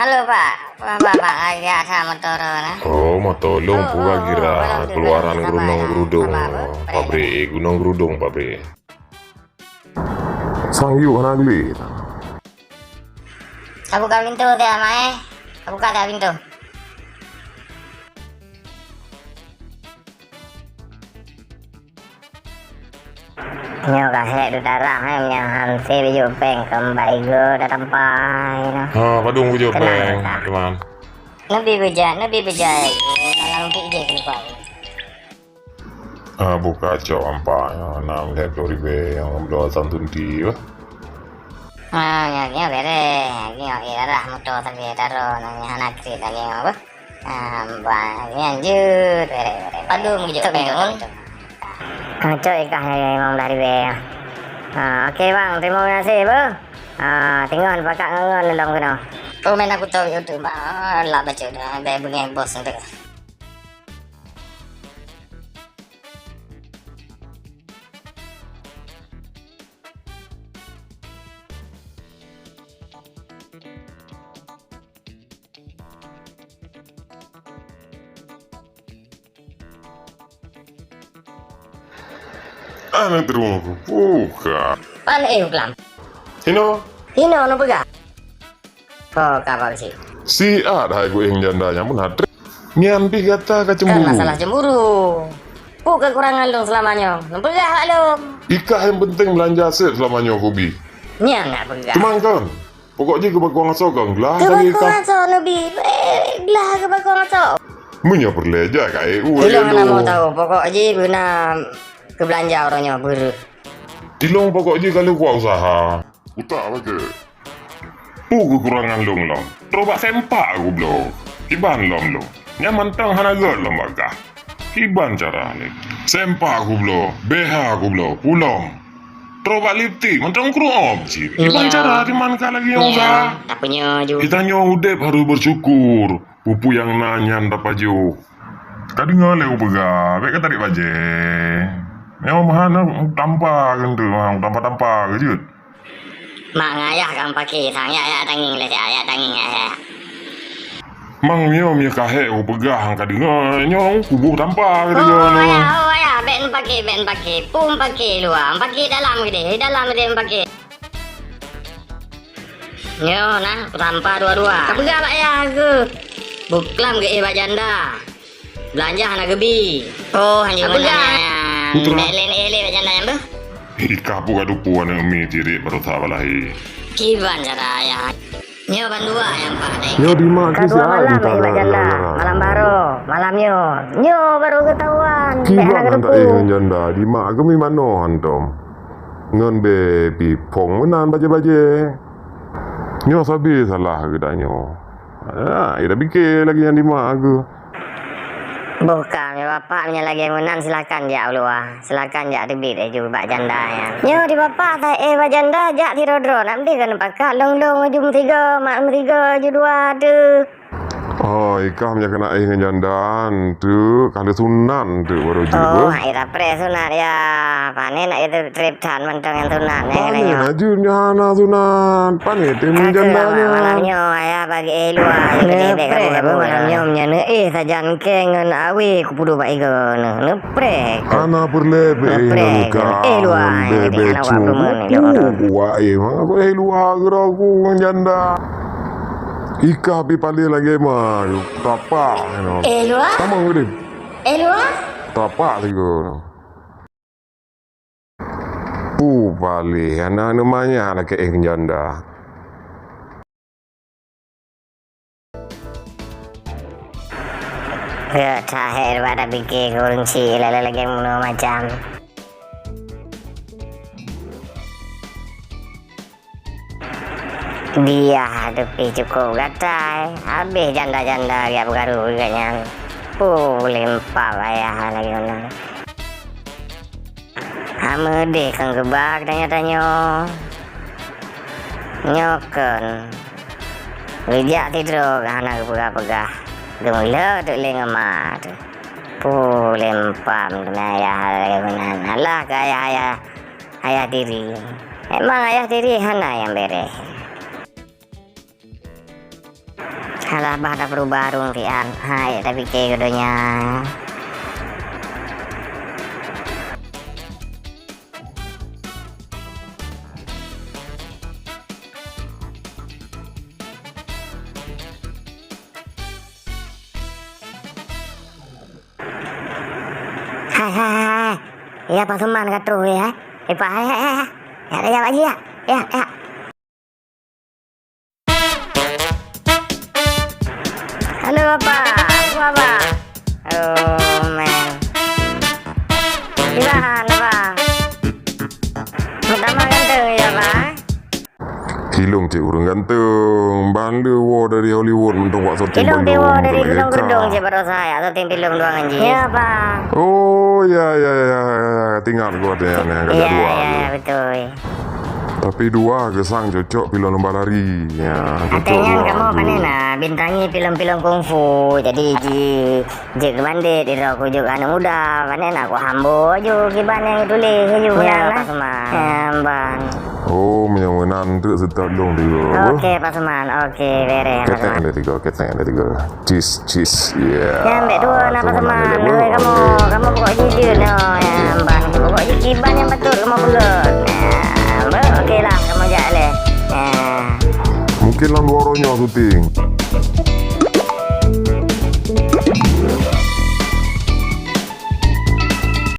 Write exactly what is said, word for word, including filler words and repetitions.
Halo, Pak. Pak, Pak, Pak, lagèe that moto droeneuh. Oh, moto lôn. Oh, peue oh, gira oh, keluaran Gunong Gerudong. Sabar, sabar, Bu. Pabrik Gunong Gerudong, pabrik. Sang yuk hana geli. Tabuka pintoe teuh, Mak, eh. Tabuka teuh pintoe. Nyoe ka hék teutarah, eh, meunyoe han sép jijok péng keu Mbak Igo tatampa, eh, noh. Ha, padum kujok péng, Iman? Neubi beujak, neubi beujak, eh, dalam tiek jih keu lupa. Ah, buka cok ampa, ya, enam lhèe ploh ribèe nyang bloe asam sunti, bah. Ah, nyan, nyan bèrèh, nyan, eh, darah moto sabe taro, nyan hana krit lagèe nyoe, bah. Ah, bah, nyan jeuet, bèrèh, bèrèh. Padum kujok péng, Mak? Ah, cok ikah nyan lima belas ribèe, ya. Ah, oke, Bang, terima kasih, bah. Ah, teungoh pakat ngon-ngon lom keunoe. Oh, meunan aku tahu, ya, tu, bah, lah baca dah, dah beungèh bos tu. Aneuk trueng aku, buka. Pan eh, Uklam? Hino. Hino, nu peugah? Oh, ka, Pak Besi. Siat hai ku éh janda nyan pun hat-trick. Nyan pih gata ka cemburu. Kan masalah cemburu. Peue kekurangan lôn selama nyoe? Neupeugah bak lôn. Ikah nyang penting beulanja sép selama nyoe kubi. Nyan nak peugah. Teuma kon. Pokok jih keu bakong asoe kon glah bagi ikah. Keu bakong asoe neubi. Eh, glah keu bakong asoe. Meunyoe peureulèe jak ka éh, ulèe lôn hana mau tahu. Pokok jih beuna keu beulanja uroe nyoe beureuh. Ilong pokok jih ka lheueh kuat usaha. Utak paké. Peue kekurangan lôn lom? Trok bak sempak kubloe. Kiban lom lôn. Nyan mantong hana gèt lom bak kah. Kiban cara lé. Sempak kubloe, B H kubloe, pulom. Trok bak lipstik mantong kruop cit. Kiban cara diman kah lagèe nyoe ka? Iya, tapeunyoe ju. Geutanyoe udép harôh beusyukur. Peue-peue nyang na nyan tapajoh. Ka deungö lé kupeugah, bèk ka tarék bajèe. Nyoe meuhan tampa keuh, tampa-tampa keuh jeuet. Mak ngon ayah ka meupaké, sang yak, yak tangieng lé, yak tangieng, yak, yak. Mang nyoe meunyoe ka hék kupeugah, ka deungö nyoe kuboh tampa keuh nyoe. Oh, ayah, oh, ayah, bèk meupaké, bèk meupaké. Peue meupaké luwa, meupaké dalam keudéh, dalam keudéh meupaké. Nyoe na, tampa dua-dua. Ka peugah bak ayah keuh. Buklam geuéh bak janda. Beulanja hana geubi. Oh, hanjeuet meunan. Putra. Bèk lén éh lé bak janda nyan beuh. Ikah peue ka tupeue aneuk mi tirik baroesa bak lahé. Kiban cara ayah. Nyoe bandua nyang pahdeh. Nyoe dimak keuh siat minta bak janda. Malam baroe, malam nyoe. Nyoe baru geutawön. Kiban hana geutupeue. Kiban hana éh ngon janda, dimak keuh mi manoe hantom. Ngon bé pih phôn meunan bajèe-bajèe. Nyoe sabe salah geutanyoe. Ah, ira pike lagèe nyan dimak keuh. Boh ka, meunyoe bapak meunyoe lagèe meunan, silakan jak u luwa. Silakan jak teubiet laju bak janda nyan. Nyoe di bapak ta éh bak janda, jak sidroe-droe. Nak meudeh keuneuk pakat lôn-lôn aju meusigoe, mak meusigoe aju dua teuh. Oh, ikah meunyoe keuneuk éh ngon janda, enteuk ka lheueh sunat enteuk baru jeuet. Oh, beuh. Hai tapreh sunat ya. Pane nak itu trip tan mantong nyang sunat, pane nyoe. Pane na jeuet nyan hana sunat. Pane tem janda nyan. Malam nyoe ayah bagi éh luwa. Neupreh beuh malam nyoe meunyoe neuéh sajan kèe ngon awe kupuduh bak igoe nyoe. Neupreh. Hana peureulèe bèk éh ngon ikah. Éh luwa ngon bèbèe cu. Kuku kuwak éh, maka ku éh luwa keudroe ku ngon janda. Ikah pih paléh lagèe ma, tapak nyoe. Éh luwa? Tamong geude. Éh luwa? Tapak sigoe nyoe. Peue paléh, hana aneuk manyak lakèe éh ngon janda. Peuet that hék bak tapike keu ureueng chik lagèe-lagèe bunoe macam. Diah teupih cukôp gatai, habéh janda-janda geujak peukaru geuh nyan. Puléh meupat ayah lagèe nyan. Ameudeh keu geuba geutanyoe-tanyoe. Nyoe kon geujak sidroe hana geupeugah-peugah, geumeulheueh teuk lé ngon ma teuh. Puléh meupat meunan ayah lagèe meunan. Alah keu ayah-ayah, ayah tiri. Memang ayah tiri hana nyang bèrèh. Alah, bah tapeurubah rhueng siat. Hai, tapike keu donya. Hai, hai, hai, hai. Ya, Pak Suman ka troh, ya. Eh, Pak, hai, hai, hai, hai. Ya, ya, Pak Haji, ya. Ya, ya. Halo, Bapak. Apa, Bapak? Oh, man. Kiban, Bapak? Meutamah ganteng, ya, Pak? Ilong cit ureueng ganteng, ban le woe dari Hollywood mantong wak syuting Ilong bandum, tiwoe dari keuneuk Gunong eka. Geudong cit baroesa, ya, syuting film dua ngon jih. Ya, Pak. Oh, ya, ya, ya, ya, ya. Ingat gua deh, yang ada Iya, dua iya, tu. Betul. Tapi dua gesang cocok film lomba lari. Ya, cocok Artinya dua kamu tu. Pandai nah bintangi film-film kungfu. Jadi ji Jeuet keu bandét, di droe kujok aneuk muda, bandét na kuhambo aju kiban nyang tuléh aju Ya, meunan lah. Pak Suman. Nyang ban. Oh, meunyoe meunan treuk seutôt lôn tiga. Oke, Pak Suman. Oke, beres, Pak Ketek Suman. Ada tiga, ketek ada tiga. Cheese, cheese. Yeah. Nyang ambek dua na, Pak Suman. Suman ada Dua dua. Kamu, Oke. Kamu pokok jijur no. Nyang ban, pokok ji kiban nyang beutôi kamu peugah. Nah, oke lah, kamu jak leh. Nah. Mungkin lam dua uroe nyoe syuting.